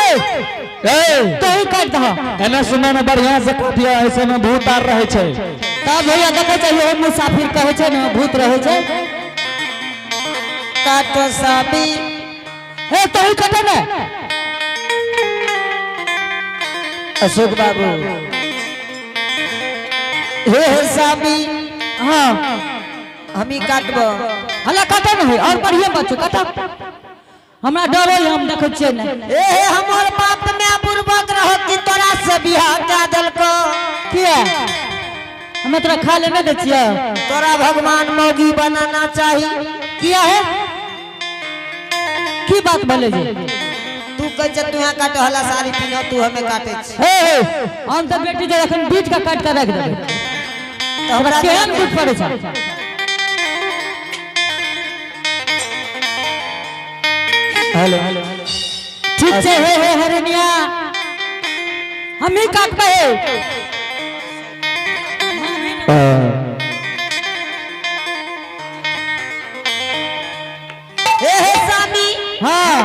ए तो ही काट दह। एने सुने में बढ़िया से काटियो, ऐसे में भूत आर रहे छै। तब भैया देखै छै हो मुसाफिर कहै छै ने भूत रहै छै। काटो सामी। हे तो ही कटे ने। अशोक बाबू, हे हे सामी। हाँ। हमी काटबो। हला काटे नहीं और बढ़िया बच्चो काटा, हमरा डर होय, हम देखै छियै ने। ए हे, हमर बाप में बुड़बक रहो कि तोरा से बियाह करा देलको। किया, हमे तोरा खा ले नहीं दै छियै? तोरा भगवान मौगी बनाना चाही। किया है, की बात भेलै जे? तू कहै छै तू यहाँ काटे, हला साड़ी पिन्ह तू, हमें काटे छी। हे हे, हम तऽ बेटी जे एखन बीच के काटि के राखि देबै। तो हमरा केहन दुख पड़ै छै। हेलो। ठीक छै, हे हे हरनिया, हम ही काटबै। हे हे सामी। हाँ।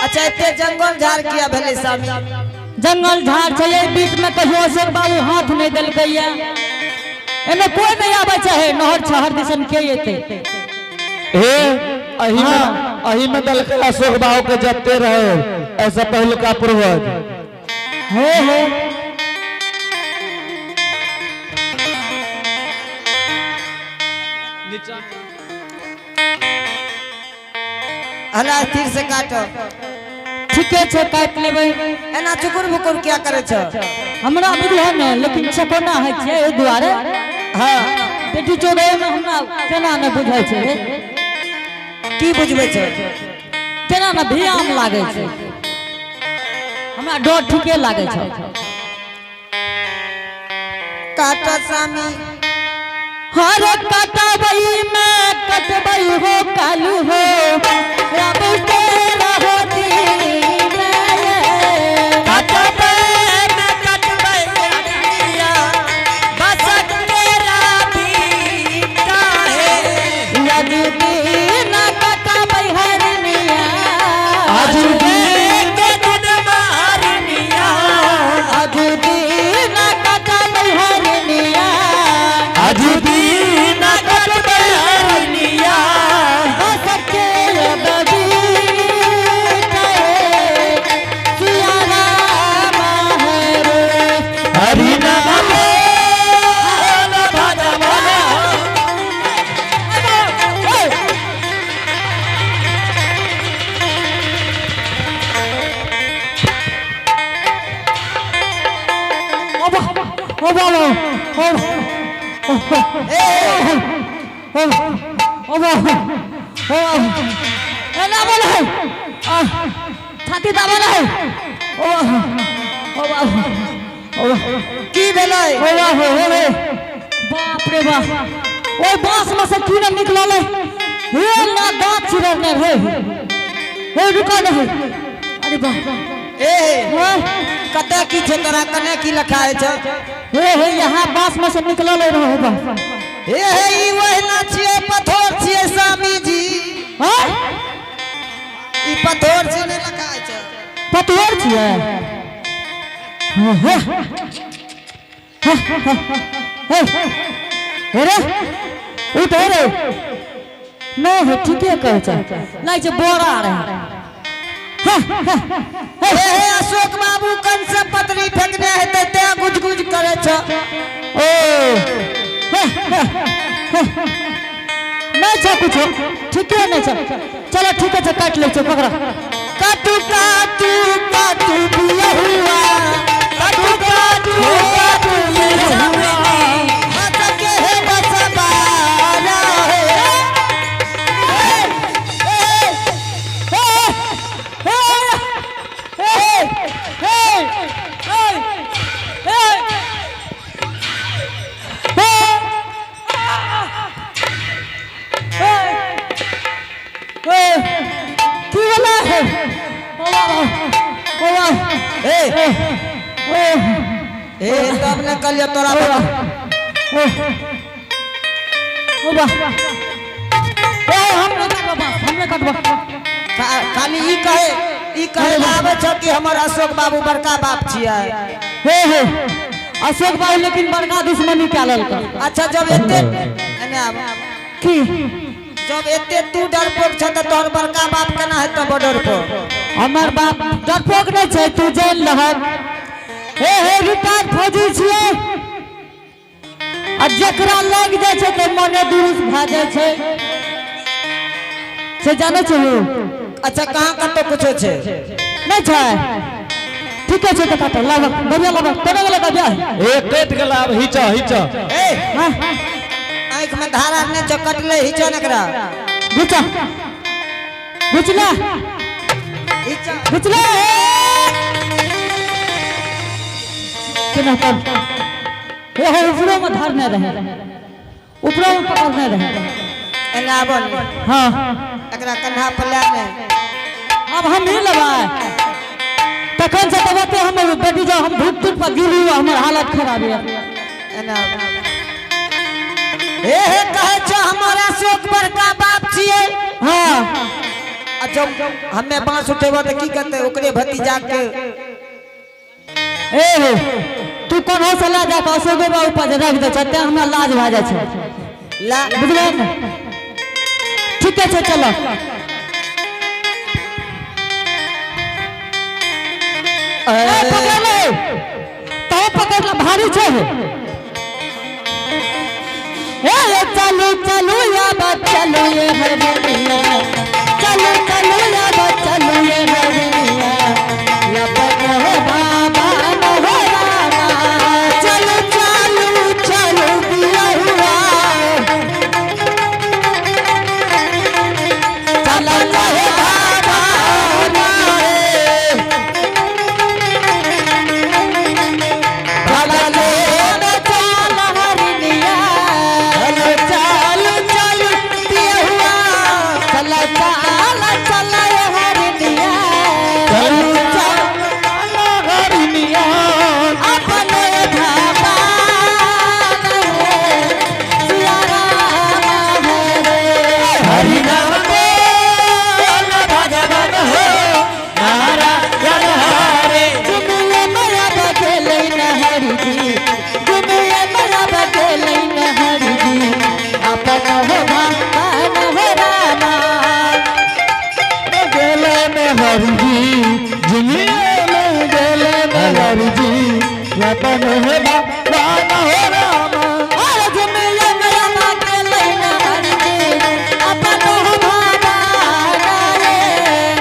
अच्छा, एते जंगल झाड़ किया भेलै सामी? जंगल झाड़ छै, एहि बीच में कहियो अशोक बाबू हाथ नहीं देलकै या, एमे कोई नहीं आबै छै, नहर छहर दिसन के एते। हे, अही में अही में दलकै अशोक बाबू के जते रहे ऐसा पहिलका पूर्वज। हे हे। हला स्थिर से काटो। ठीके छै, काटि लेबै। एना चुकुर बुकुर किया करे छो? हमरा बुझल ने, लेकिन चकोना होइ छै एहि दुआरे। बेटी चोरै में हमरा केना नहि बुझै छै। की बुझबै छो? केना ने भियाम लागै छै, हमरा डर ठीके लागै छै। काटो सामी। हर कटबै में कटबै हो कालू हो रब के रहो दीन। काटबै में कटबै हरनिया, बसक तेरा बीता है। यदि न कटबै हरनिया, आज के दिन हरनिया, आज न कटबै हरनिया, आज दिन कटबै हरनिया, बसके बबीता है, सिया राम हरे। हरि नाम। भज मन। ओ बा, ओ बाबा, ओ ओ ओ बा, ओ ए ना बोल है, छाती दाबल है, ओ ओ बाबा, ओ की भेलै? ओ बा हो हो रे, बाप रे बाप, ओइ बांस में से की ना निकलल है, हे ना दांत चिरने रे, हे रुका नहीं, अरे बाप। ए। हे। कतऽ की छै तोरा कने, की लिखा है छौ? हे हे, यहाँ बांस में से निकलल रहो बा। हे हे, ई ओहिना छियै, पथोर छियै स्वामी जी। हाँ? ई पथोर छियै, नहि लिखा है छौ? पतोर छियै। हे हे हे रे, उठ हे रे, नहीं है, ठीके कहै छै, नहीं छै, बोरा रहे। हे हे अशोक बाबू, कन से पतरी फेंकने हेतै तें गुज गुज करे छौ। ओ नहीं छै कुछो, ठीके नहीं छै, चलो ठीके छै, काटि लै छै, पकड़ा। काटू काटू काटू बिया हुआ, काटू काटू काटू बिया हुआ, बस के हे बस बारा है। हे हे हे हे हे हे हे हे हे, की भेलै? ओ बाबा, ओ बाबा। ए। ओ। ए, तब ने कहलियो तोरा। ओ ओ बा, ए, हम नहीं काटबो बांस, हम नहीं काटबो। खाली ई कहे, ई कहे आबै छौ कि हमर अशोक बाबू बड़का बाप छियै। हे हे, अशोक बाबू लेकिन बड़का दुश्मनी कए लेलकै। अच्छा, जब एते एने आब। की? जब एते तू डरपोक छ त तोहर बड़का बाप केना हेतौ डरपोक? हमर बाप डरपोक नहि छै, तू जानि लहक। हे हे, रिटायर्ड फौजी छियै आ जकरा लागि जाइ छै तऽ मने दुरुस्त भए जाइ छै, से जानै छै? अच्छा, कहाँ कतौ कुछो छै? नहि छै। ठीके छै तऽ काटो, लाबक बढ़िया, लाबक केना गेलै बियाह? ए, कटि गेल, आब हिच हिच। ए, हाँ। आँखि में धारा नहि छौ, कटले, हिचो ने एकरा। घुचा, घुचला। हिचो। घुचला केना कर? हे हे, ऊपरो में धरने रहे, ऊपरो में पकड़ने रहे। एने आबो ने। हाँ। एकरा कन्हा पर लए ने। अब हम ही लेबै तखन से तऽ ओते हमर बेटी जो हम धूप धूप पर गिरी, हमर हालत खराब यऽ। एने आबो। हे हे, कहै छौ हमर अशोक बड़का बाप छियै। हाँ। आ जब हमे बांस उठेबो तऽ की कहतै ओकरे भतीजा के? ए हे, तू कोनो से लए जा कऽ अशोके बाबू पर जे राखि दै छै, तेँ हमरा लाज भए जाइ छै। ला। बुझलै ने? ठीके छै, चलो। ए, पकड़ ले तो, पकड़ ले, भारी छै। ए ए, चलू चलू या चलू ये हरनिया, चलू चलू या चलू ये हरनिया, लपक हो बाबा हो रामा। चलू चलू चलू बियहुआ, चल चल बाबा रे। चलो चल हरनिया। चल चल चल बियहुआ। चल चल चल हरनिया। चलू चल हरिनिया। अपने धामा सिया राम रे। हरि नाम बोल भगवान हो नारायण हरे। जुमिया मया बगेलै न हरि जी, जुमिया मया बगेलै न हरि जी, अपन हो भगवान हो रामा। गेले में हरि जी, जुमिए में गेले में हरि जी, अपन हे भगवान हो रामा। अरे जुमिया मया बगेलै न हरि जी, अपन हो भगवान रे।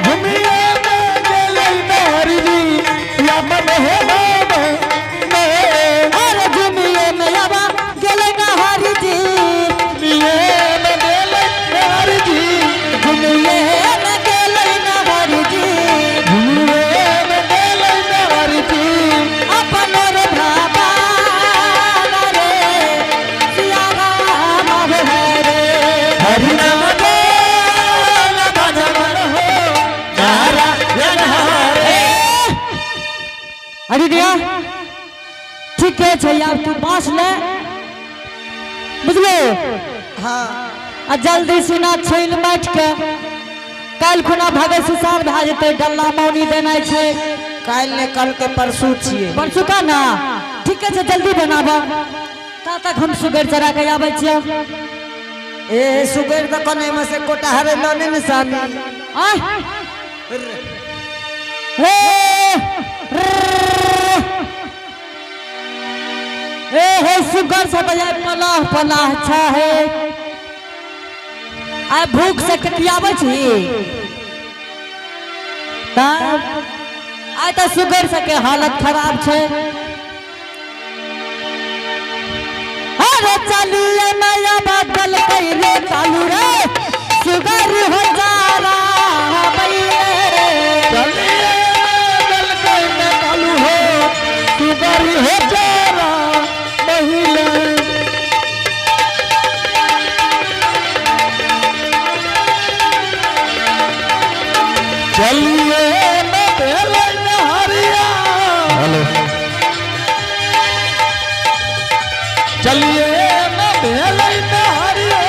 जुमिए में गेले में हरि जी, अपन हे भगवान। अरे जुमिया मया बगेलै न हरि जी। जुमिए में गेले में हरि जी। जुमिया बगेलै न हरि जी। जुमिए में गेले में हरि जी। अपन रे भगवान रे, सिया राम हरे। हरि नाम बोल भगवान हो नारायण हरे। अरे दिया, ठीके छै, आब तू बाँस ले, बुझलो? हाँ। आ जल्दी सिना छील माटि के, काल्हि खुना भगै सुसार भए जेतै, डल्ला मौनी देनाइ छै। काल्हि ने, कल के परसू छियै। परसुका ना? ठीके छै, जल्दी बनाब, ता तक हम सुगर चरा के आबै छियै। ए, सुगर तऽ कोने में से कोटा हरे लने ने सामी। आय हे ए हे, सुगर से बजाय पलाह पलाह छा हे, आइ भूख से कटियाबै छी तब आइ तऽ सुगर सबके हालत खराब छै। अरे चलिए नया बदल रे, चालू रे, सुगर हो जा रहा रे। चलिए दल में कालू हो सुगर हो चारा महिला। चलिए न भेलै न हरिया। हेलो, चलिए न भेलै न हरिया,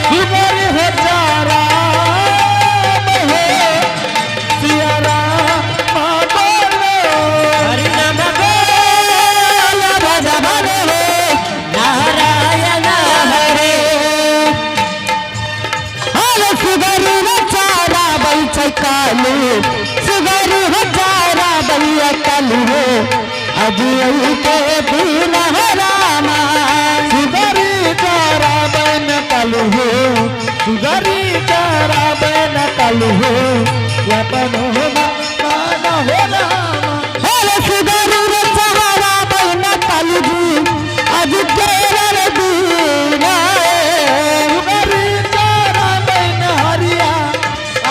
सुगर। हो चारा हो, सिया राम बोलो। हरि नाम बोल भगवान हो नारायण हरे। अरे सुगर चारा बै छै कालू, सुगर चारा बैया कालू हो, अजय के दीन हो रामा। सुगरी चारा बन कालू हो, सुगरी चारा बन कालू हो, अपन हो माना हो रामा। अरे सुगर चारा बैना कालू जी, अज के दीन। सुगरी चारा बन हरिया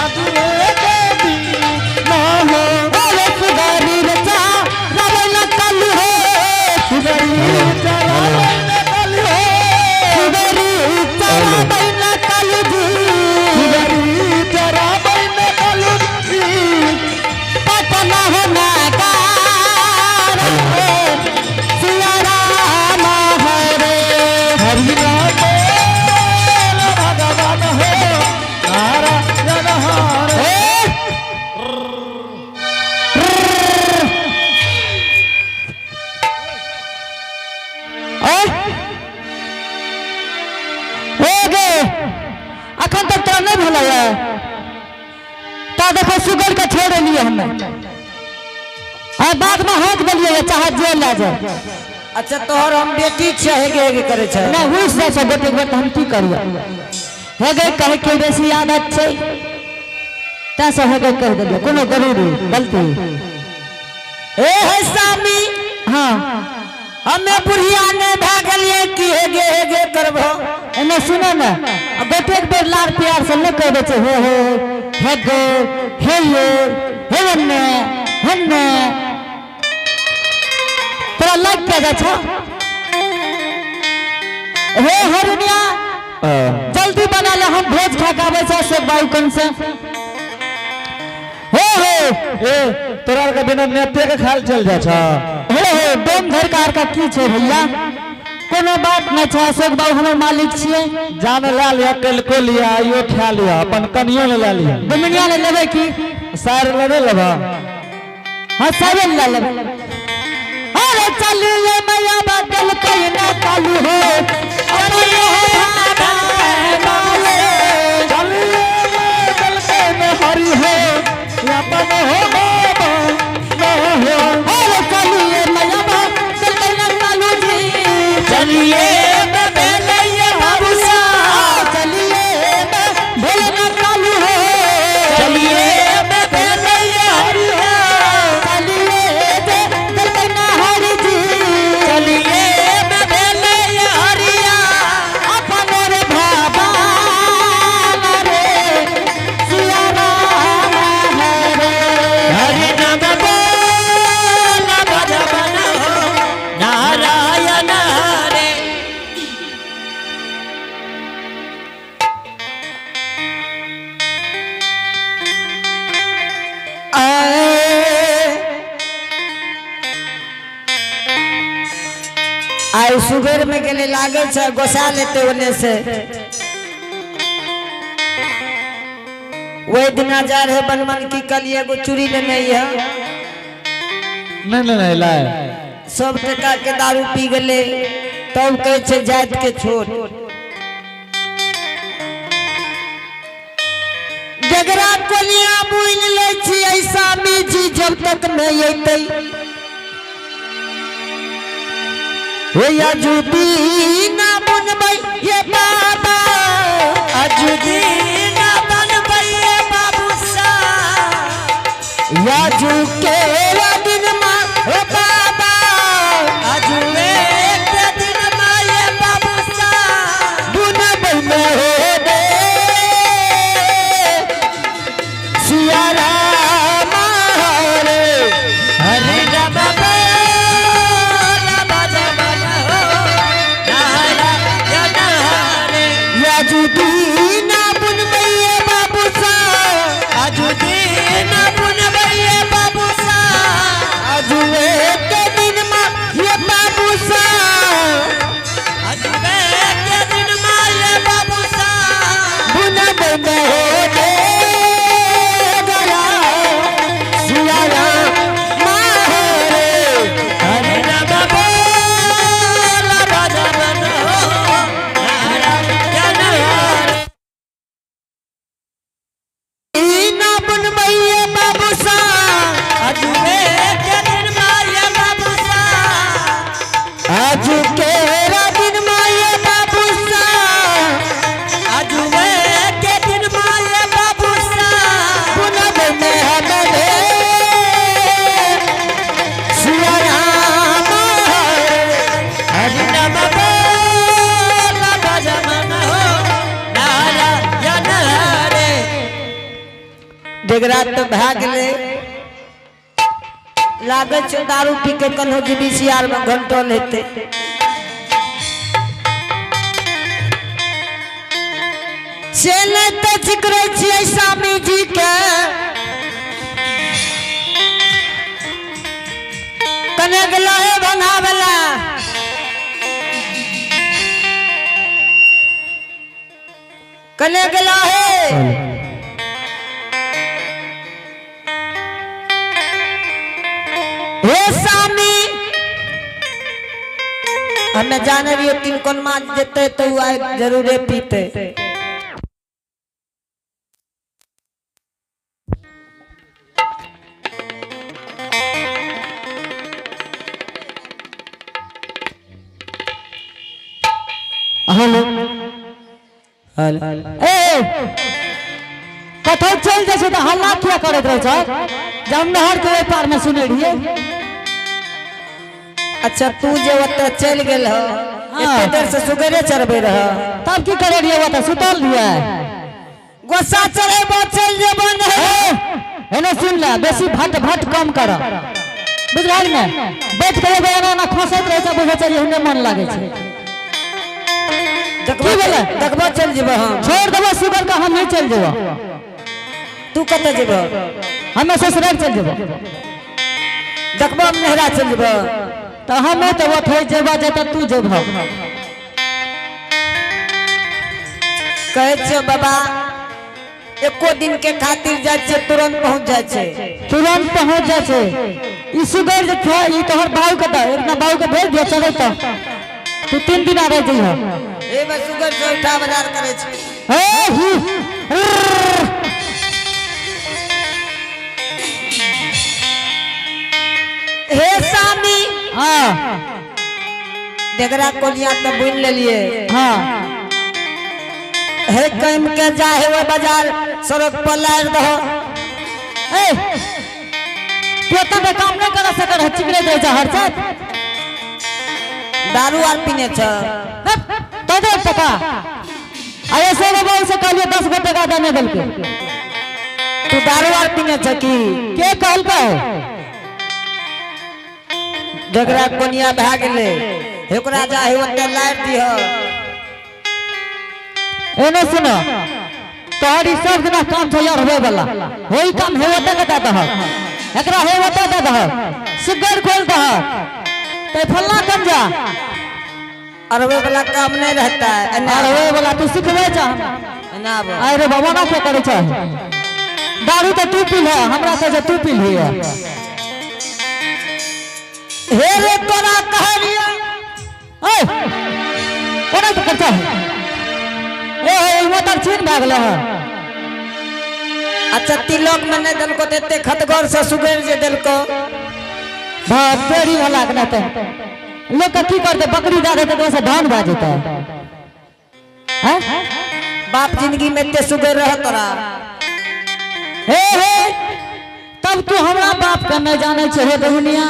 अजुए के दीन हो। अरे सुगर चारा बैना कालू हो, सुगरी चारा बन कालू हो, सुगर चारा बैना कालू जी, सुगरी चारा बन कालू जी। पटना हो नागार सिया राम हरे। हरि नाम बोल भगवान हो नारायण हरे। हो गे, अखन तक तोरा नहीं भेलै ता देखो सुगर के छोड़ एलियै हमे, आ बाद में हाँक देलियै, चाहे जे लए जाए। अच्छा, तोहर हम बेटी छियै, हेगे हेगे करे छै। नहि हुस जाइ छै गोटेक बेर, तऽ हम की करियै? हे गे कहै के बेसी आदत छै, तैं से हे गे कहि देलियै। कोनो जरूरी गलती? ए हे स्वामी। हाँ। हमे बुढ़िया नहि भए गेलियै कि हेगे हेगे करबो। एने सुनो ने, आ गोटेक बेर लाड़ प्यार से नहि कहि दै छै हे हे हे गे हे ये हे ने हे ने, तोरा लागि के जाइ छौ? हे हरिणिया, जल्दी बना ले, हम भोज खा के आबै छै अशोक बाबू कन से। हे हे। ए, तोरा आर के बिना नेते के खाल चल जा छ। हे हे, डोम धर कार का की छै भैया? कोनो बात नहि छै, अशोक बाबू हमर मालिक छियै। जान ला लिया, कल लिया, आइयो खा लिया, अपन कनियो ले ला लिया। दुनिया ले लेबै की? सार ले ले लेबा। हाँ, सारे ले लेबै। अरे चलिए मैया बदल कहीं ना कालू हो, चलिए चलिए बदल के में हरि हो, अपन हो बाबा न हो। अरे चलिए मैया बदल कहीं ना कालू जी, चलिए बेलैया बाबू साहब। चलिए भोले ना कालू हो, चलिए बेलैया हरि हो। चलिए बदल कहीं ना हरि जी, चलिए बेलैया हरिया। अपन रे भाबा रे सिया राम हरे। हरि नाम बोल भगवान हो नारायण हरे। आइ सुगर में गेले लागल छै गोसा लेते ओने से। वही दिना जा रहे बनमन की कल एगो चूड़ी लेने है। नहीं नहीं नहीं लाए। सब टका के दारू पी गेले, तब कहै छै जाति के छोट जगरा कोलिया बुनि लै छी स्वामी जी जब तक नहीं अयतै हे अजुदी ना बुनबै ये बाबा, अजुदी ना बनबै ये बाबू सा, याजू के दिन मा हे बाबा, अजुए के दिन मा ये बाबू सा बुनबै में हो दे सिया राम हरे। हरे राम याजुदीना बुनबैये बाबू सा, याजुदीना बुनबैये बाबू सा, में हो रे गया सिया राम हरे। हरि नाम बोल राजा बन हो नारायण हरे। ना बनबैये बाबू सा अजुए के दिन माये बाबू सा आजू केरा दिन माये बाबू सा अजुए के दिन माये बाबू सा पुनब में हमरे सिया राम हरे। हरि नाम बोल राजा मन हो नारायण हरे। डेगरा तो भए गेलै, लागै छै दारू पी के कन्हो जीबीसीआर में घंटल हेतै। से नहि तऽ जिकरै छियै स्वामी जी के, कने गेलो हे भंगावला। कने गेलो हे? हे स्वामी, हमे जाने रहियो तीन कोन माछ जेते तो उ आइ जरूरे पीते। हेलो ए, कतौ चल जाइ छै तऽ हल्ला किया करैत रहै छै? जब नहर के ओहि पार में सुनै रहियै। अच्छा, तू जे ओतऽ चलि गेल हो, एते देर से सुगरे चढ़बे रह। तब की करे रहियै? ओतऽ सुतल रहियै। गोस्सा चढ़ेबो, चलि जेबो नहीं। ए, एने सुन ले, बेसी भट भट कम कर, बुझल ने? बैठ के एगो एना एना खसैत रहै छै, बुझै छै हुने मन लागै छै। देखबो। की भेलै? देखबो, चलि जेबो हम। छोड़ देबो सुगर के, हम नहीं चलि जेबो। तू कतऽ जेबो? हमे ससुराल चलि जेबो। देखबो, हम नहरा चलि जेबो। तऽ हमे तऽ ओतै जेबा जतऽ तू जेबह। कहै छियो बाबा, एको दिन के खातिर जाइ छियै, तुरंत पहुँच जाइ छै। तुरंत पहुँच जाइ छै। ई सुगर जे छै, ई तोहर बाबू के दे, एक बाबू के भेज दियो चलै तऽ तू 3 दिन रह जइह। ए बे, सुगर से उठा बाजार करै छै। हे ही रर्र। हे स्वामी। हाँ। डेगरा कोलिया तऽ बुनि लेलिए। हाँ। हे, कम के जा हे, ओहि बाजार सड़क पर लारि दहो। ए, तू एतना के काम नहीं कर सकर है, चिकरे दे जा हर साथ। दारू आर पीने छ? तो दे टका। अरे सौ गो बाबू से कहलिए 10 गो टका देने देलके। तू दारू आर पीने छ की? के कहलकै? डेगरा कोनिया भए गेलै, हे ओकरा जा हे ओतऽ लारि दिह। एने सुनो, तोहर ई सब दिना काम छै यार होए वाला, होई काम हे ओतऽ के दे दह, एकरा हे ओतऽ दे दह, सुगर खोल दह ते फल्ला कम जा। अरबे वाला काम नहीं रहता है एना। आर होए वाला तू सिखबै छ? एना आबो। अरे बाबा, ना के करै छ? दारू तऽ तू पी ले, हमरा से जे तू पी लिहे। हे रे, तोरा कहलिया। ए, कोना के करता है? ए हे, मोटर छीन भए गेलै हँ। अच्छा, तिलक में नहीं देलको तऽ एते खतगर से सुगर जे देलको। तेरी भला के नहि लोग के की करते, बकरी दए देतै तऽ ओहिसँ धान भए जेतै, हैं? बाप जिंदगी में एते सुगर रह तोरा। हे हे, तब तू हमरा बाप के नहीं जाने छे। हे बहिनिया,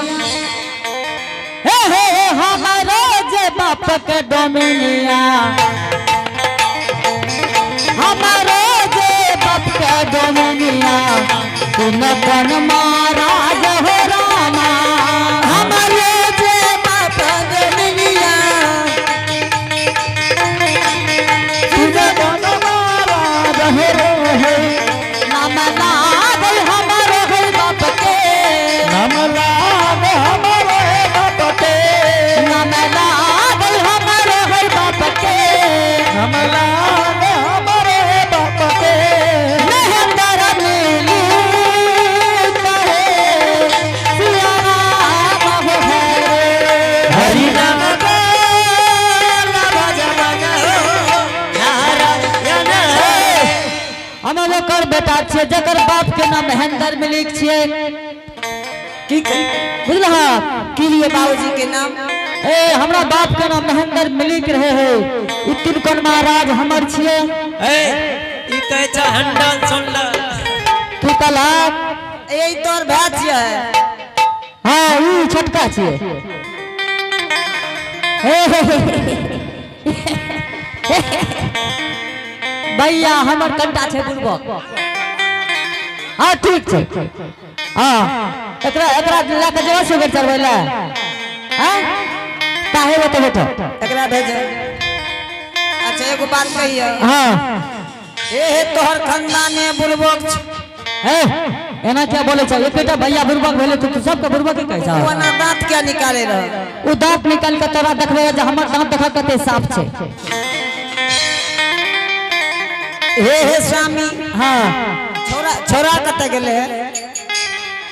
हे हे हे, हमारो जे बाप के डोमिनिया, हमारो जे बाप के डोमिनिया, तुम कन महाराज हो रामा। हमारे जे बाप डोमिनिया, तुझे बन महाराज हो रे। नाम लाभ हमारो है बाप के। नाम लाभ हमारे बाप के। नाम लाभ हमारो है बाप के। नाम लाभ हमारे बाप के। हम ओकर बेटा छियै जकर बाप के नाम महेंद्र मलिक छियै। की बुझलह? की लिए बाबूजी के नाम? ए, हमरा बाप के नाम महेंद्र मलिक रहे है। ई तिनकन महाराज हमर छियै। ए, ई कहै छै हंडल सुनल। की कहलक? यही तोर भाय छियै? हाँ, ई छोटका छियै। हे हे हे हे। भैया, हमर कनिटा छै बुड़बक। हाँ, ठीक छै। हाँ, एकरा एकरा लए कऽ जेबै सुगर चढ़बै लए। हाँ, काहे ओतऽ बैठो। एकरा भेज। अच्छा, एगो बात कहियो। हाँ। ए हे, तोहर खानदाने बुड़बक छै। ए, एना क्या बोले छै? एकेटा भैया बुड़बक भेलै तऽ तू सबके बुड़बक के कहै तू छह? ओना दांत क्या निकाले रह? ओ दांत निकाल के तोरा देखबै जे हमर दांत देखा कते साफ छै। हे हे स्वामी। हाँ। छोरा छोरा कतऽ गेलै है?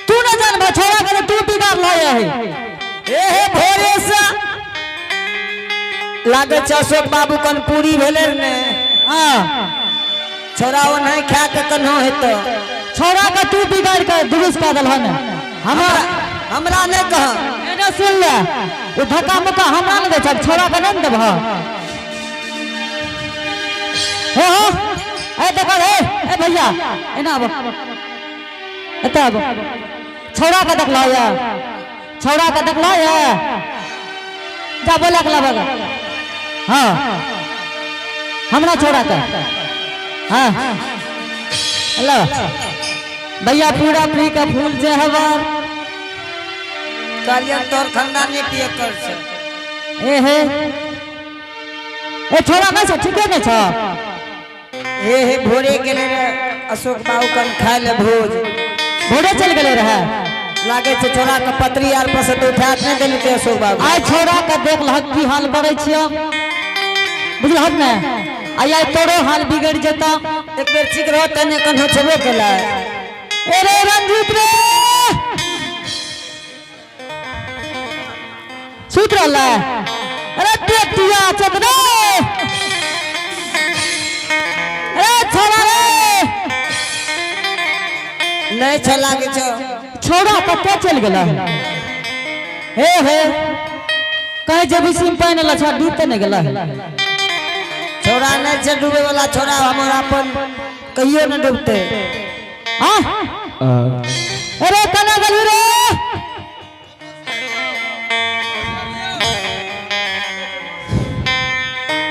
तू न जानबा छोरा के, तू बिगाड़ लय है। हे हे, भोरे से लागै छै अशोक बाबू कन पूरी भेलै ने। हाँ। छोरा ओ नहीं खा के कन्हो हेतौ। छोरा के तू बिगाड़ के दुरुस्त कर देलहन हमरा। हमरा नहि कह। एने सुन ले, ओ धक्का मुक्का हमरा ने दै छै, छोरा के नहि ने देबह। हे हो, ए देखो, हे ए भैया, एना आबो, एतऽ आबो। छोरा के देखलो या? छोरा के देखलो या? जा, बोला के लाबा। हाँ, हमरा छोरा के। हाँ, लो भैया, पूरा फ्री का फूल जे हमार। कहलियन तोहर खानदाने पिए कर छै। ए हे ए, छोरा नहीं छौ? ठीके नहीं छौ? हे हे, भोरे गेलै रे अशोक बाबू कन खाय ले भोज। भोरे चल गेले रहे? लागे छै छोरा के पतरी आर पर से तो उठा के नहि देलकै अशोक बाबू। आइ छोरा के देख लहक की हाल बढ़ै छियो, बुझलहक ने? आइ आइ तोरो हाल बिगड़ जेता। एक बेर ठीक रह तने कन्हो छेबो केला। ए रे रंजीत रे, सुत रहल है? अरे टेटिया चक रे, अरे छोरा रे। नहि छै, लागे छौ। छोरा कतऽ चलि गेल? हे हे, कहीं जेबी सिम पानि एला छोरा डूब तऽ नहि गेल? छोरा नहि छै डूबे वाला। छोरा हमर अपन कहियो नहि डूबते। हाँ, अरे कना गेलू रे?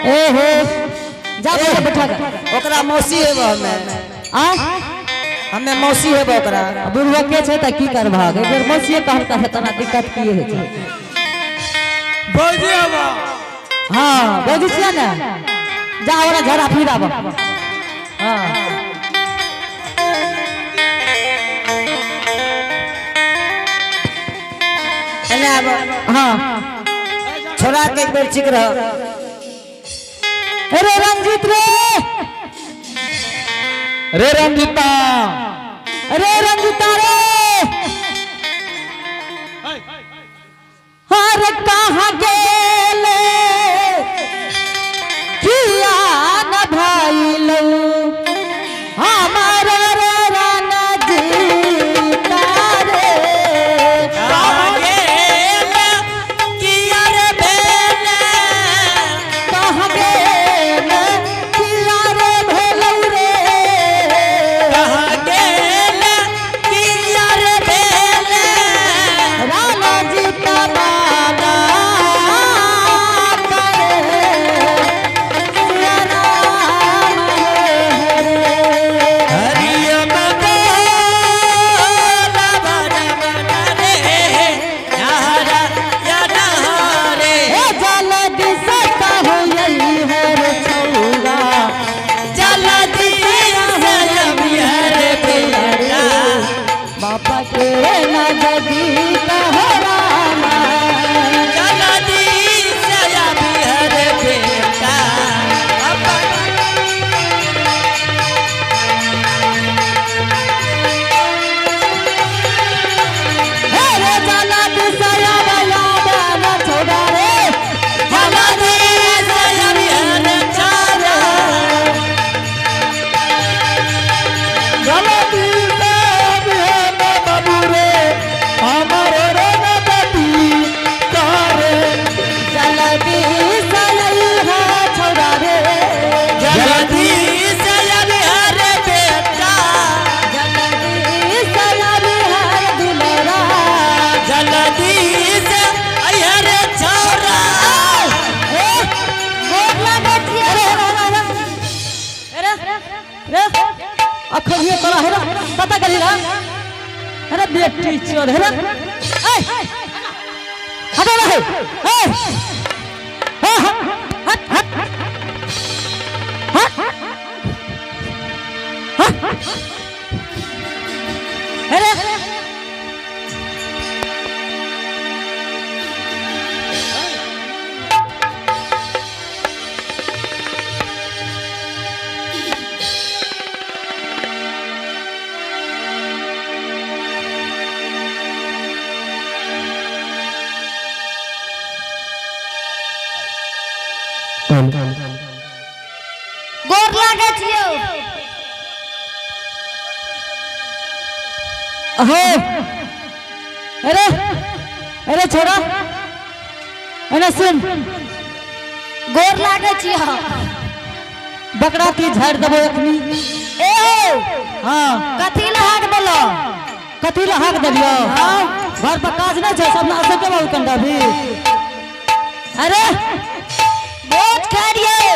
ए हे, जा पहिले बैठा के। ओकरा मौसी हेबो हमे। आ? हमे मौसी हेबो ओकरा। बुढ़वा के छै तऽ की करबहक? एक बेर मौसिए कहलका है, तोरा दिक्कत की होइ छै? भौजी हवा। हाँ, बजै छियै ने? जा, ओकरा झड़ा फिर आब। हाँ। एने आब। हाँ। छोरा के एक बेर ठीक रह। अरे रंजीत रे। रे रंजीता। अरे रंजीता रे, हर कहाँ गेले? किया न भाईलू हमार रे रणजीता रे? कहाँ गेल किया रे भेले? कहाँ गेल किया रे भेलौ रे? कहाँ गेल किया रे भेले? रणजीता बाबा। अखन ये तोरा हेरा पता करी ना। अरे बेटी चोर हेरा, ए हटो ना हे, ए हट हट हट हट हट अरे गोर लागे छियो। अहो, अरे अरे छोड़ा, अरे सुन। गोर लागे छियो। बकरा की झाड़ देबो अखनी। ए हो। हाँ। कथी ला हाक देलो? कथी ला हाक देलियो? घर पर काज नहीं छै, सब अशोके बाबू कंडा भी। अरे भोज खा रहिए।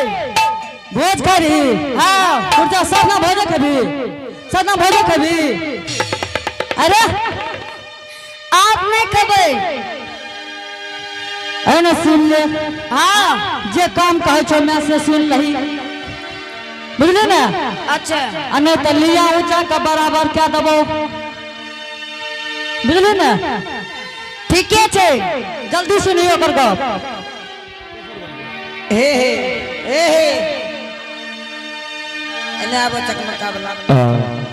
भोज खा रही? हाँ। कुर्चा सब ना भोजे खेबी, सब ना भोजे खेबी। अरे आप नहीं खेबै। अरे ना सुन ले। हाँ। जे काम कहै छौ मैं से सुन लही, बुझली ने? अच्छा। आ नहीं तो लिया ऊंचा के बराबर क्या देबो, बुझली ने? ठीके छै। जल्दी सुनियो ओकर गप। हे हे हे हे, एने आबो चकमका वाला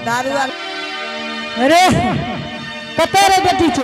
दारू वाला। अरे कते रे बेटी छौ?